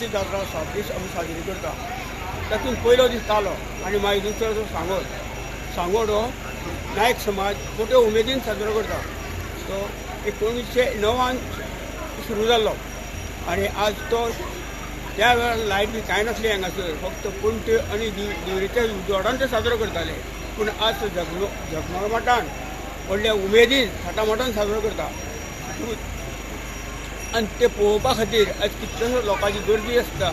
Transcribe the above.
ती जात्रा 7 दीस आमी साजरी करता. तातूंत पयलो दीस तालो आनी मागीर दुसरो जो सांगोड. सांगोड हो नायक समाज मोठे उमेदीन साजरो करता. तो 1909 सुरू जाल्लो आनी आज तो त्या वेळार लायट बी कांय नासली हांगासर, फक्त पणट्यो आनी दिवरेच्या उजवाडान ते साजरो करताले. पूण आज जगमगाटान व्हडल्या उमेदीन थाटामाटान साजरो करता आनी ते पळोवपा खातीर आज कितलेशे लोकांची गर्दी आसता.